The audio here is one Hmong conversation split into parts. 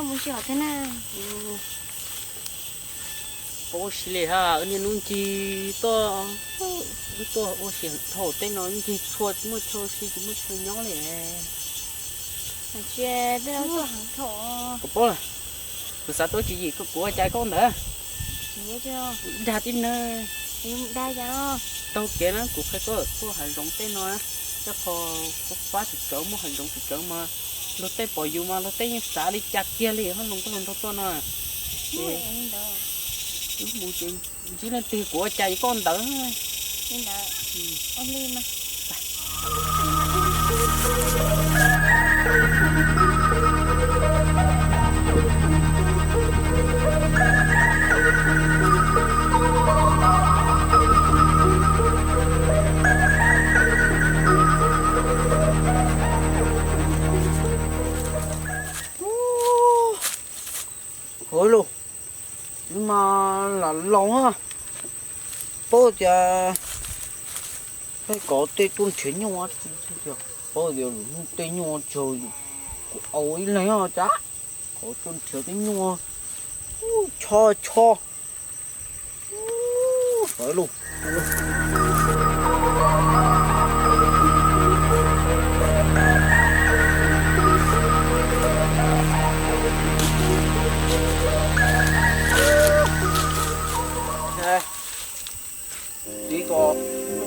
Mus si hov thiab na. Paub si li ha, niaj hnub ncig tuaj, wb tuaj ua si dhau tej no ncig txhua muaj chaw si tsis muaj chaw nyob li. Kuv paub lawm, kuv xav tuaj tswv yim kuv ua cas koj ntawd. Dag tib neeg. Taug kev na, kuv qhia koj tuaj hav zoov tej no, tej qho fab fab tsis tsawv, muaj hav zoov tsis tsawv mas luag tej pom yus mas luag tej yeej xav li cas kiag li, hab zoo nkauj hluas nraug tuaj no. Ces wb mus ces ntsib leej twg kuv ua cas koj ntawd. Ua los, mas lam laus na, paub tias peb kov tej tuaj nrhiav nyuj, paub tias tej nyuj tsaug, kuv au ib leeg cas kov tuaj nrhiav tej nyuj, choj choj. Ua, sawv los. Txiv kom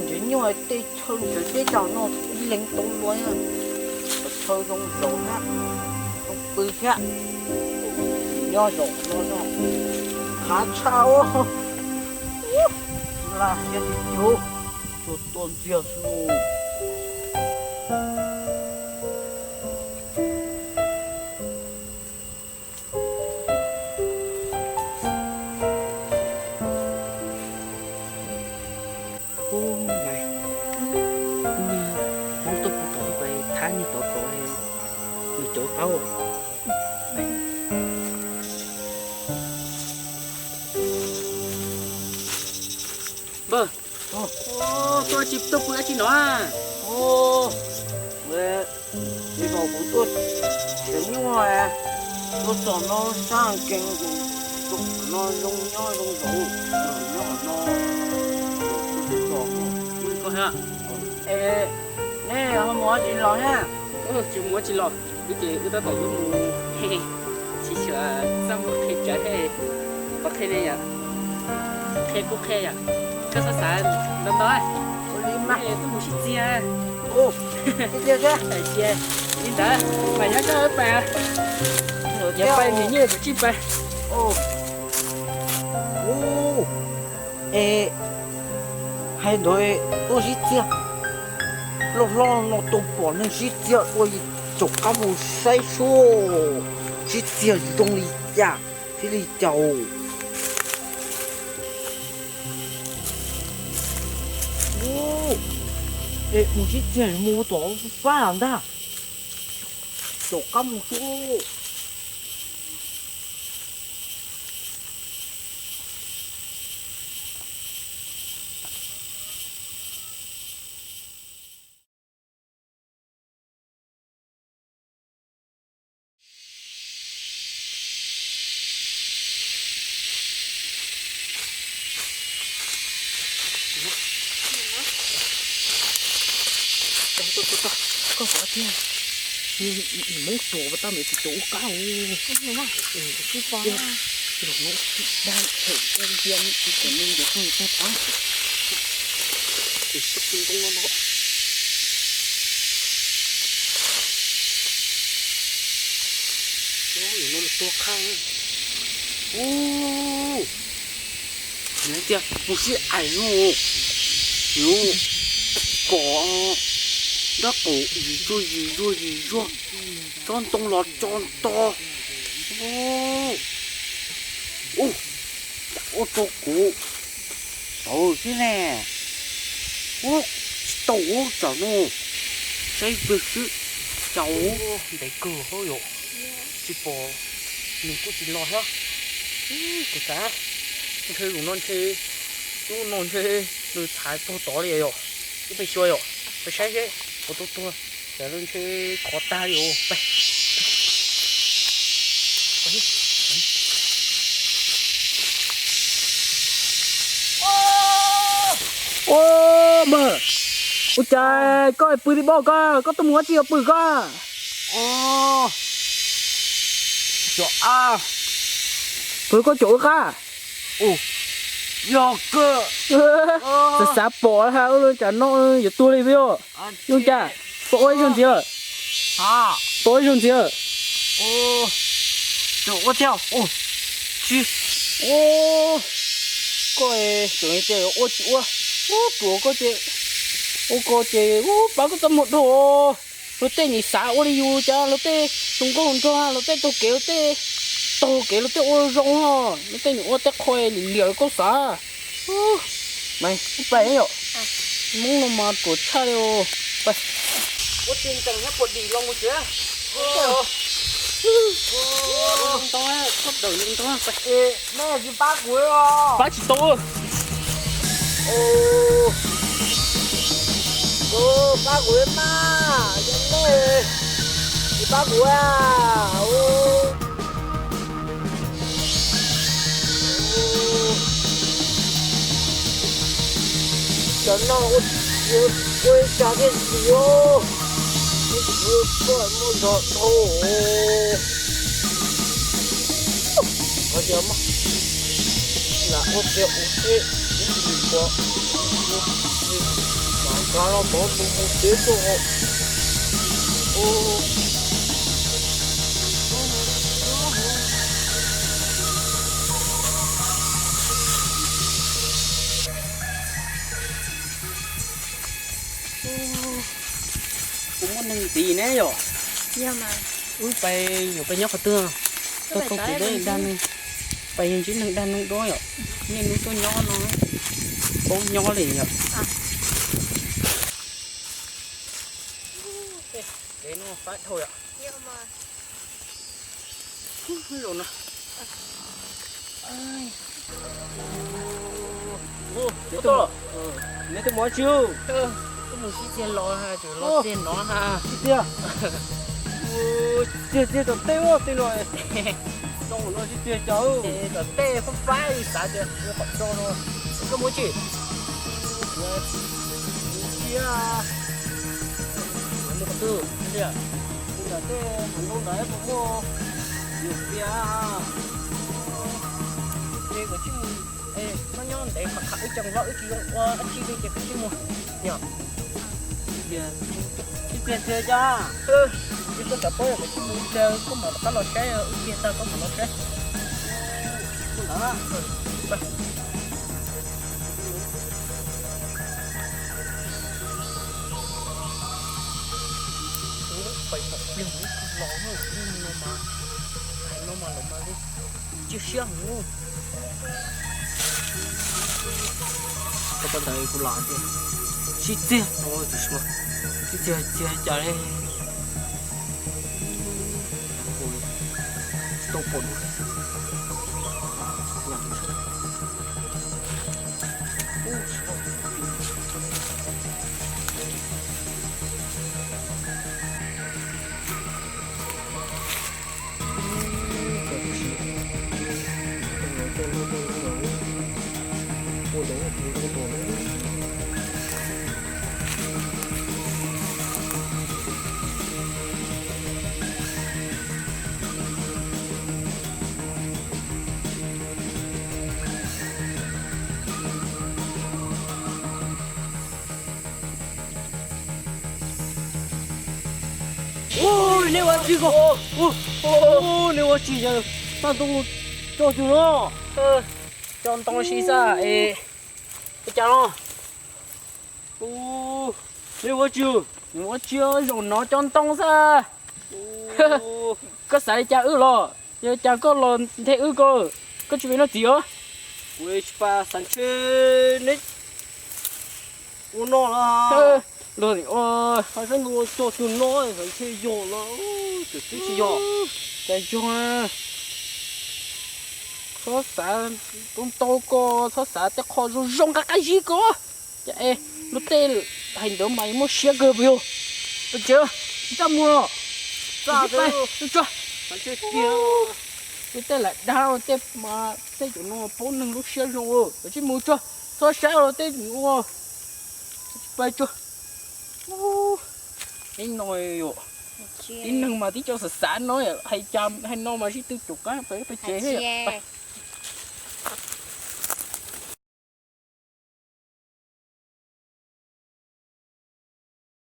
nrhiav nyuj tej chaw nrhiav teb chaws no ib leeg tau luag, chaw zoo zaum thiab, zoo pw thiab. Nyob zaum no no, hav tshaj ua, laj siab tsis cuv, tsuas tuaj ntxiag xwb. Ub, niag Hmoob tuaj pw tod, pais thab niag tod kom nws cov qaub. Npawg, tuaj tsis tuaj pw dab tsi no? Txiv kom kuv tuaj nrhiav nyuj, tuaj txog no sab kees, kuv tuaj no zoo nyob zoo zaum, nyob no. Es nej ho mus dab tsi los thiab? Tsis mus dab tsi los, wb ces wb tab tom yuav mus, tsis xyuam txaj muag qhia tsav thiab, pov qhia ne yom? Qhia kuj qhia yom, koj xav xav ntau ntau, wb mus sib txiag. Li ntawd mas nyob koj pais, yuav pais nws nyiaj kuv tsij pais. Es hais ntawd tuaj sib txiag, loj hlob no tau pom neeg sib txiag ua, caum qab mus saib sub, sib txiag zoo li cas thiaj li cas. Es mus sib txiag mus ua tom fab ntag, caum qab mus sub. Koj pom tiag, Hmoob tuag pas tau me tsis tau ua kab. Los no dag hem ua ntia tsis kom neeg ntiav koj tag. Tus xub tus ntoo no no. Ub, no tua qhaj. Ub, nws hais tias mus sib aim no, nws kom nrab qaum yim zuag yim zuag yim zuag, tsob ntoo los tso nto. Ub, cas ua rau kuv tawv xwb ne. Ub, tsis tau ub tsam no, saib pwg xwb. Cas ub ntev kawg hauj yom, tsis pom nws kuj tsis los thiab. Kuv xav ntshe zaum no ntshe hnub no ntshe nws txhav tuag tod li yom. Wb pais xyuas yom, pais saib seb puas tuag tuag, cas ntshe khov tag li os. Pais. Ua mas, ua cas koj pw tib pob koj, koj tuaj mus ua tsi pw koj? Pw koj caum wb qab. Xav xav pom ha, cas no yuav tuag li yog. Zoo cas, pom ua ib zaug ntxiv. Pom ua ib zaug ntxiv. Koj, ua tsis ua, ua koj ces, ua koj ces, ua koj ces, pab koj txaj muag dhau. Luag tej nim xav ua li yus cas, luag tej tus nkauj nraug, luag tej taug kev, luag tej taug kev, luag tej ua zoo, luag tej nim ua tej qho liam liam koj xav. Mas pais yom, Hmoob no mas ruam tshaj li. Ua tsis ntseeg nyob puas dim los mus tsev. Ntau, koj dawm ntau. Nej tsis pab kuv os. Pab tsis tau. Pab kuv mas, yog nej tsis pab kuv a. Cov no ua cas thiaj dim os, ib txwv tuaj muaj zog dhau. Qhov tias mas lam ua tias ua teb ib ntsis pom, mam nqa los mov mus mus tsev tuaj. Kuv muaj neeg ntxiv ne yom. Wb pais, yuav pais nyob qhov twg? Tau tau kev dag neeg, pais ntsib neeg dag neeg dua yom. Niaj hnub tuaj nyob no, paub nyob li yom. Kev no fab dhau yom. Zoo no. Neb twb mus tsis, twb mus sib txiag los, los txiag no ha. Sib txiag, txiag txiag tom teb ua tej no. Zoo no sib txiag cas, tom teb fab fab xav tias ua qhov tso no. Koj mus tsis? Cia, mus qhov twg? Mus nram tej hauv nroog ntawd puas muaj nyuam pias? Ces kom tsis mus, koj nyob ntev qhov qhov wb tseem vau wb tsis zoo ua dab tsi li ces kom tsis mus yom. Sib txiag txiag cas, wb tuaj xav paub yog kom tsis mus ces koj mam rov qab los saib, wb txiag tag koj mam los saib. Pais pom pliag mus ib tug los no mas, hais no mas los mas li cia siab heev. Koj pab ntawd kuv lam tias sib txiag no tiam sis mas sib txiag txiag cas li, tsis tau pom dua. Ub, neb ua tsi ko? Ub, neb ua tsi yog txaj ntoo coj cug no? Coj ntoo si xwb es ua cas no? Neb ua tsi? Ua tsi, zaum no coj ntoo xwb. Koj xav li cas wb los? Yog cas koj los nthe wb ko? Koj tsis pem noj txiv os? Kuv tsis pas xav ntshe neb ua no los. Los ua, xav nws ua coj cug no xav ntshe yog los, twb tsis yog. Cas yog? Txhob xav ntau ko, txhob xav tej qho zoo zoo qab qab zib ko. Cas es luag tej hais ntawd mas muaj siab kawg puas yog? Tsev, txaj muag, txaj, tsuag, tsuag. Tej lam dag tej, tej cov no paub neeg lub siab zoo, koj tsis mus tso, txhob saib los tej ua, tsis pab tso. Ib no, tib neeg mas tib co xav xav no, hais cas hais no mas sib tw caum qab pem pem tsev thiab.